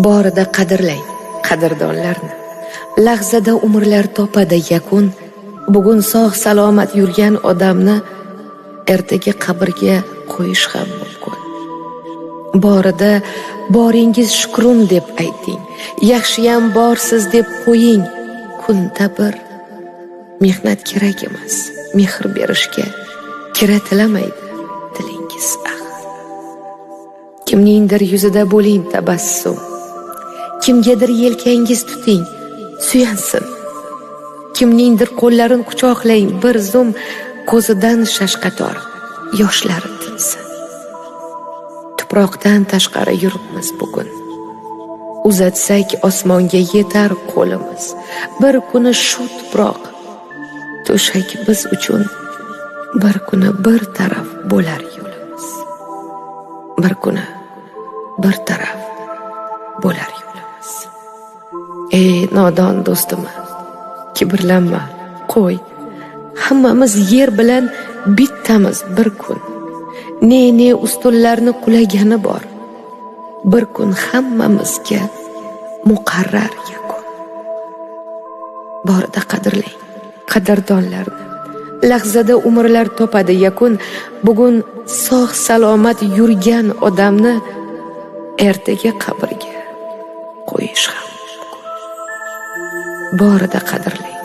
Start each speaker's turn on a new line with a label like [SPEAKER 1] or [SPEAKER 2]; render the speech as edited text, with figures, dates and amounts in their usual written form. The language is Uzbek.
[SPEAKER 1] Borida qadrlang qadrdonlarni. Lahzada umrlar topadi yakun. Bugun sog' salomat yurgan odamni ertaga qabrga qo'yish ham mumkin. Borida boringiz shukrim deb ayting. Yaxshiyam borsiz deb qo'ying. Kunda bir mehnat kerak emas, mehr berishga kira tilamaydi tilingiz axir. Kimningdir yuzida bo'ling tabassum. Kimgadir yelkangiz tuting, suyansin. Kimningdir qo'llarini quchoqlang bir zum, ko'zidan shashqator yoshlari tinsin. Tuproqdan tashqari yuribmiz bugun. Uzatsak osmonga yetar qo'limiz. Bir kuni shu tuproq to'shak biz uchun, bir kuni bir taraf bo'lar yo'limiz. Bir kuni bir taraf bo'lar yo'limiz. Ey nodon do'stim, kibrlanma, qo'y. Hammamiz yer bilan bittamiz bir kun. Ne-ne ustunlarni qulagani bor. Bir kun hammamizga muqarrar yakun. Borida qadrlang qadrdonlarni. Lahzada umrlar topadi yakun. Bugun sog' salomat yurgan odamni ertaga qabrga qo'yish ham mumkin. Borida qadrlang